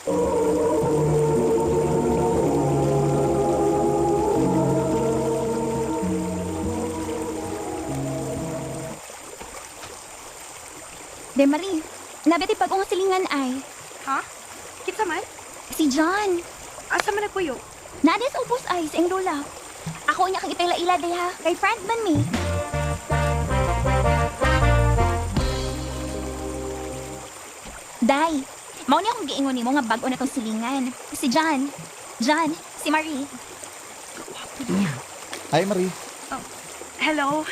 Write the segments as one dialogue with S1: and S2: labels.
S1: De Marie, nabiti pag nga silingan ay.
S2: Ha? Kinsa man?
S1: Si John.
S2: Asa man nagpuyo?
S1: Naa sa ubos ay sa iyang lola. Ako niya kang ipaila-ila day ha. Kay friend man mi. Day, mao ni akong giingon nimo nga bag-o na tong silingan. Si John. John, si Marie.
S3: Hi, Marie.
S2: Oh, hello.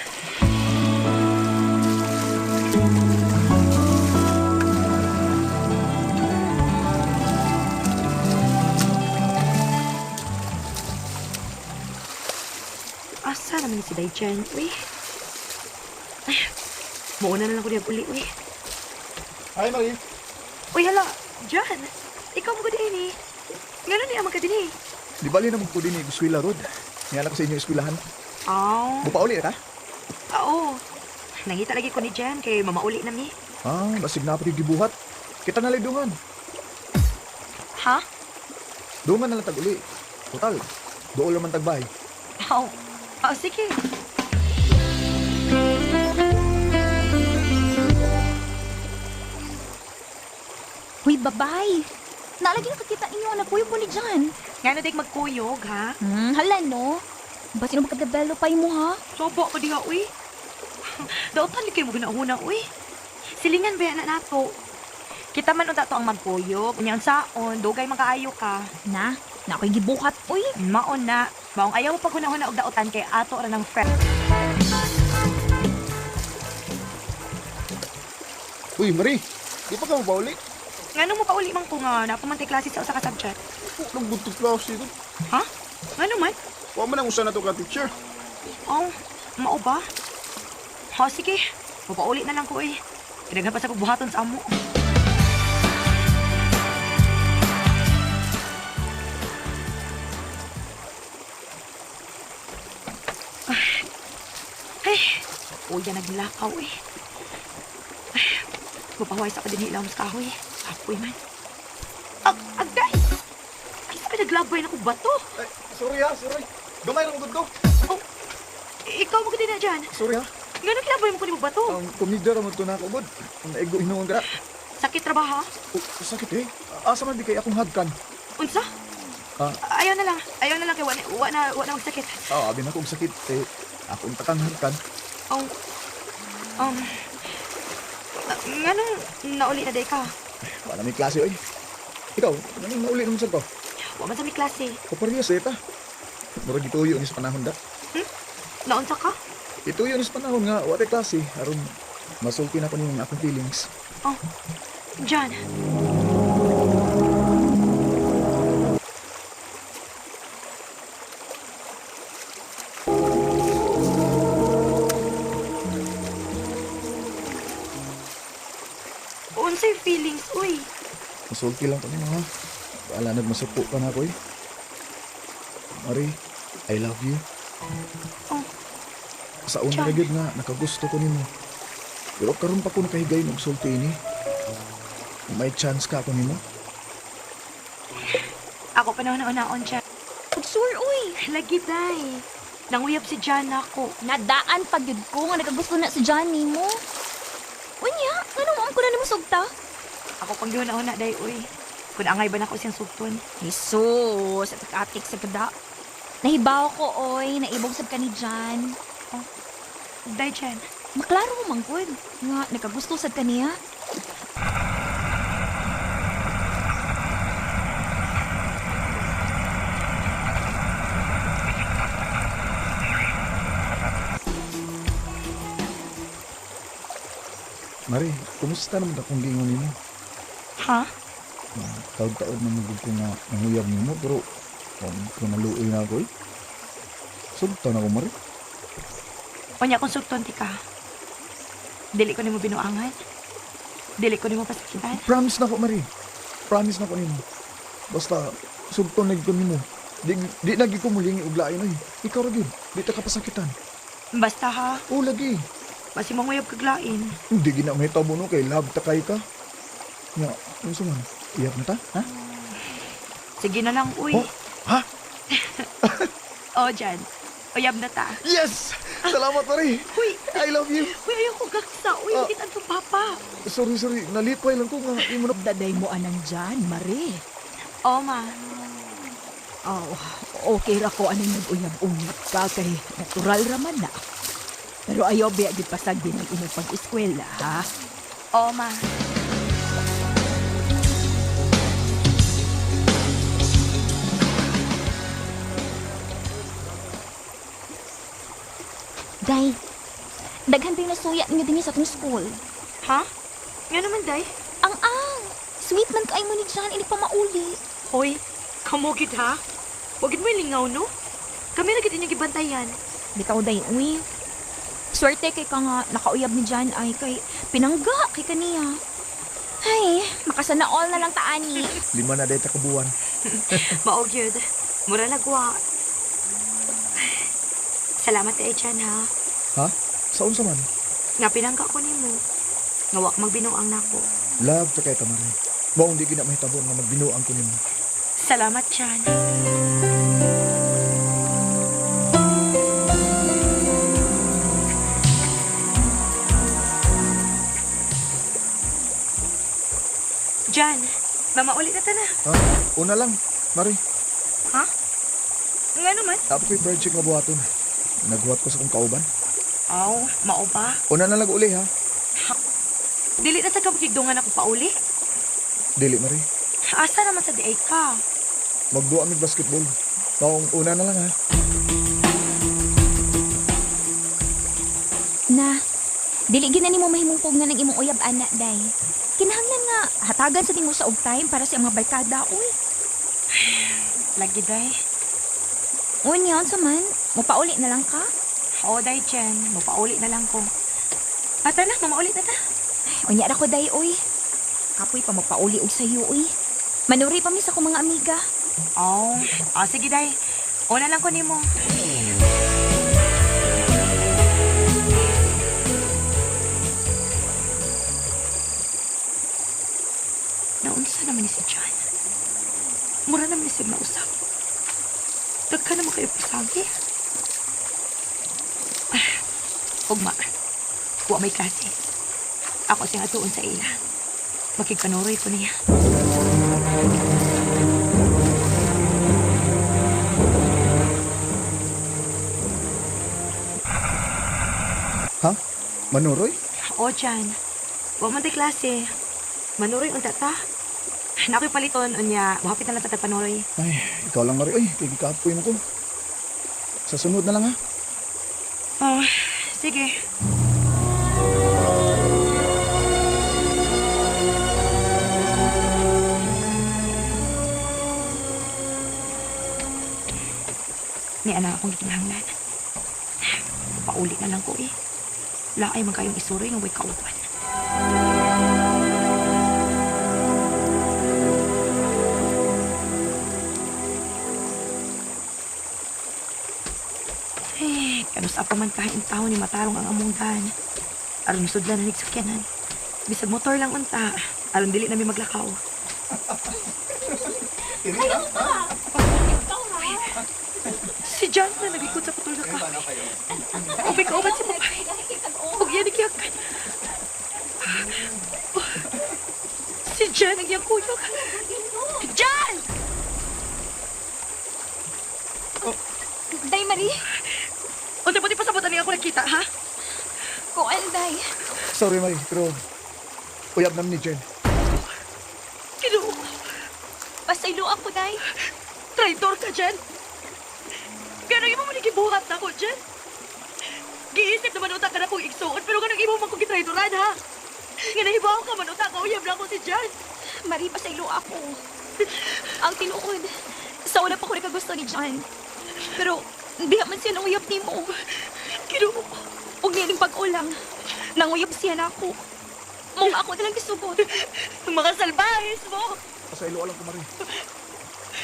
S2: Asa naman ni si Day Jen? Uy. Ay, muuna na lang ko niyag uli, uy.
S3: Hi, Marie.
S2: Uy, hala, Jan. Ikaw mo ko din eh. Ngano niya man ka din eh.
S3: Di bali na ko din eskwela rod. Niala ko sa inyo eskwelahan.
S2: Oh.
S3: Mupauli ka?
S2: Oo. Nangita lagi ko ni Jan kay mamauli na mi.
S3: Ah, basig na pati gibuhat. Kita na lang dungan.
S2: Ha?
S3: Dungan na lang tag-uli. Total, dool naman tagbay.
S2: Oh. Oh, sige.
S1: Uy, babay. Nalagi nakakita ninyo ang nagkuyog ko ni John.
S2: Ngano dik magkuyog, ha?
S1: Hala no. Basin mo magkadabelo pa mo ha?
S2: Sobo ko diha, uy. Dautan kay mo ginahuna, uy. Silingan ba na nato? Kita man unta to ang magkuyog, unya saon, dugay man kaayo ka.
S1: Na, na ako'y gibuhat, uy.
S2: Maon na. Maong ayaw mo paghunahuna og dautan kay ato ra ng friend.
S3: Uy, Marie. Di pa ka mapauli?
S2: Ngano mo pauli man ko nga napamantay klase sa usa ka subject?
S4: Nang buntog klase ko.
S2: Ha? Ngano man?
S4: Wa man ang usa na to ka teacher.
S2: Oh, mao ba? Ha, sige. Mapauli na lang ko eh. Kinaghan pa sa pagbuhaton sa amo. Ay, uya naglakaw eh. Ay, mapahuway sa kadin ilawom sa kahoy. Apoy man. Ag agay! Ay, sa naglabay na ko bato.
S3: Ay, sorry ha, sorry. Gamay ra mo gud
S2: Oh, ikaw mo na dyan.
S3: Sorry ha.
S2: Ngano kilabay mo ko ni mo bato?
S3: Ang komedya ra mo to na ako gud. Ang naigo hinuon ka.
S2: Sakit trabaho?
S3: Oh, sakit eh. Asa man di kay akong hagkan.
S2: Unsa?
S3: Ah.
S2: Ayaw na lang. Ayaw na lang kay wa na wa na, wa na magsakit.
S3: Ah, abi na akong sakit eh. Akong takang hagkan.
S2: Oh. Um. Nganong nauli na day ka?
S3: Wala may klase oy. Ikaw, anong nauli naman sa to?
S2: Wa man sa mi klase.
S3: Kaparehas eh ta. Murag gituyo ni sa panahon da.
S2: Naunsa ka?
S3: Ituyo ni sa panahon nga wa tay klase aron masulti na ko nimo ang akong feelings.
S2: Oh. John. Unsay feelings, uy?
S3: Masulti lang ko nimo ha. Bahala nagmasuko pa na ako eh. Marie, I love you.
S2: Oh.
S3: Sa una
S2: John.
S3: ra gyud nga nakagusto ko nimo. Pero karon pa ko nakahigayon og sulti ini. May chance ka ako nimo.
S2: Ako pa na una-unaon siya.
S1: Sure, uy.
S2: Lagi, day. Nanguyab si John ako.
S1: Nadaan pag yun ko nga nakagusto na si John nimo. Unya, ngano mo ko na nimo sugta?
S2: Ako pang una-una, day, uy. Kung angay ba na ko siyang sugton.
S1: Jesus, atik-atik sa gada. Nahibaw ko, oy. Naibog sab ka ni John.
S2: Day, Jen.
S1: Maklaro mo man gud nga nakagusto sad ka niya.
S3: Marie, kumusta naman akong giingon nimo?
S2: Ha?
S3: Taod-taod na magud ko nga nanguyab nimo pero kung ko naluoy na ako eh. Sugta na ko Marie.
S2: Unya kung sugton ti ka. Dili ko nimo binuangan. Dili ko nimo pasakitan.
S3: Promise na ko Marie. Promise na ko nimo. Basta sugton na gyud ko nimo. Di na gyud ko mulingi og lain oy. Ikaw ra gyud. Di ta kapasakitan.
S2: Basta ha,
S3: O lagi.
S2: basi manguyab kag lain.
S3: Hindi gina mahitabo no kay love ta kay ka. Nya, unsa man? Iyap na ta, ha?
S2: Sige na lang, uy.
S3: Oh, ha?
S2: Oh, Jan. Uyab na ta.
S3: Yes! Salamat, Marie.
S2: Uy!
S3: I love you.
S2: Uy, ayaw ko gaksa. Uy,
S3: Ah.
S2: uh, ang papa.
S3: Sorry, sorry. Nalipay lang ko nga. Imo na.
S5: Daday mo anang dyan, Marie.
S2: Oh, ma.
S5: Oh, okay ra ko anang nag-uyab-uyab ka kay natural raman na. Pero ayaw biya gid pasag din ang imong pag-eskwela, ha?
S2: Oh, ma.
S1: Day, daghan pa yung nasuya niyo din sa atong school.
S2: Ha? Nga naman, Day.
S1: Ang ang! Sweet man kay mo ni John, ini pa mauli.
S2: Hoy, kamugid ha? Wagid mo ilingaw, no? Kami na gid inyong gibantayan.
S1: Bitaw day, uy. Swerte kay ka nga nakauyab ni John ay kay pinangga kay kaniya. Ay, makasana all na lang taani.
S3: 5 na data kabuan.
S2: Maog yun. Mura nagwa. Salamat kay Chan, ha?
S3: Ha? Sa unsa man?
S2: Nga pinangga ko nimo. Nga wa ka magbinuang nako.
S3: Love ta kay ka, Marie. Maong di gina mahitabo nga magbinuang ko nimo.
S2: Salamat, Chan. Jan, mamauli na ta na.
S3: Ha? Una lang, Marie.
S2: Ha? Nga naman.
S3: Tapos ko'y project nga buhaton. Naghuwat ko sa kong kauban.
S2: Aw, mao ba?
S3: Una na lang uli, ha?
S2: Dili na sa kabukigdungan ako pauli.
S3: Dili, Marie.
S2: Asa naman sa diay ka?
S3: Magduwa mig basketball. Maong una na lang, ha?
S1: Na, dili gina nimo mahimong pugnan ng imong uyab ana day. Kinahanglan nga hatagan sa nimo sa og time para sa imong barkada, uy.
S2: Lagi, day.
S1: Unya unsa man, mopauli na lang ka.
S2: Oo, day, Chen. Mapauli na lang ko. Ata na, mamauli na ta.
S1: Ay, unya ra ko day, uy. Kapoy pa magpauli og sayo, uy. Manuri pa mi sa akong mga amiga.
S2: Oo. Oh, sige, day. Una lang ko nimo. Naunsa naman ni si John. Mura naman ni siya nausap. Dagka naman kayo pasagi. Ah, ugma. Wa may klase. Ako siyang atuon sa ila. Makigpanuroy ko niya.
S3: Ha? Manuroy?
S2: O, Jan. Wa man tay klase. Manuroy unta ta. Nakoy paliton unya, wahapit na lang sa tagpanuroy.
S3: Ay, ikaw lang, Marie. Uy, kay gikapoy mo ko. Sa sunod na lang, ha?
S2: Oh, sige. Ni anak akong gikinahanglan. Pauli na lang ko eh. Laay man kayong isuroy nga way kauban. Eh, kanus pa man kain tao ni matarong ang among dan. Aron sudlan na nagsakyanan. Bisag motor lang unta, aron dili nami maglakaw. Si John na naglikod sa putol na kahoy. Ubay kauban si Papay. Huwag yan ikiyakan. Si John ang iyang kuyog. John!
S1: Day Marie,
S2: Unta mo di pasabot ani ako nakita, ha?
S1: kuan day.
S3: Sorry, Marie, pero uyab namin ni Jen.
S2: Kinuha ko.
S1: Pasaylo ako day.
S2: Traitor ka, Jen! Ganang imo man gibuhat na ako, Jen! Giisip naman uta ka na kong igsuon, pero ganang imo man kong gitraidoran, ha? Nga nahibaw ka man uta ka, uyab na ako si Jen!
S1: Marie, pasaylo ako. Ang tinuod, sa una pa ko nakagusto ni John. Pero, diha man siya nanguyab nimo.
S2: Kinuha ko.
S1: Ug nining pag-ulang, nanguyab siya nako. Mong ako na lang gisugot.
S2: Ang mga salbahes mo!
S3: Pasaylo lang ko, Marie.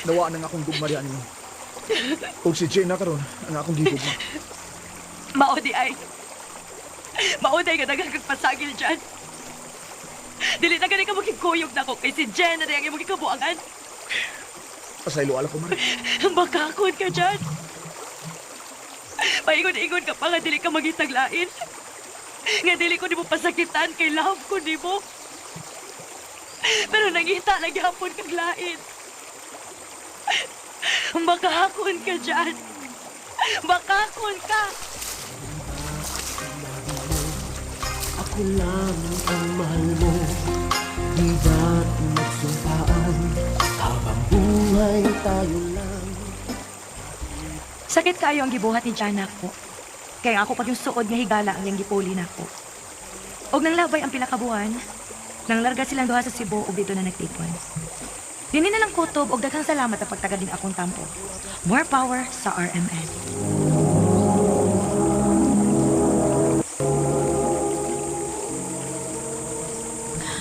S3: Nawaan ang akong gugma diyan mo. Ug si Jen na karon ang akong gigugma.
S2: Mao di ay. Mao di ay nga daghang kag pasagil dyan. Dili na gani ka makikuyog na ko kay si Jen na di ang imong gikabuangan.
S3: Pasaylo ala ko, Mare.
S2: Bakakon ka dyan. Paingon-ingon ka pa nga dili ka magitaglain. Nga dili ko nimo pasakitan kay love ko nimo. Pero nangita lang gyapon kag lain. Bakakon ka dyan. Bakakon ka.
S6: Ako lamang ang mahal mo. Di ba't magsumpaan? Habang buhay tayo lang.
S2: Sakit kayo ang gibuhat ni Jana ko. Kaya ako pag yung suod nga higala ang iyang gipuli nako. Og nang labay ang pila ka buwan, nang larga silang duha sa Cebu ug dito na nagtipon. Dini na lang kutob og daghang salamat sa pagtagad ning akong tampo. More power sa RMN.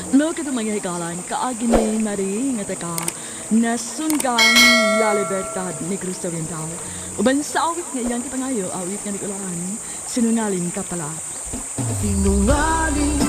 S7: No ka mga higalan, kaagi ni Marie nga taga Nasunggan La Libertad ni Cristo Oriental. Uban sa awit nga iyang kipangayo, awit nga nikulaan, sinungaling ka pala.
S6: Sinungaling.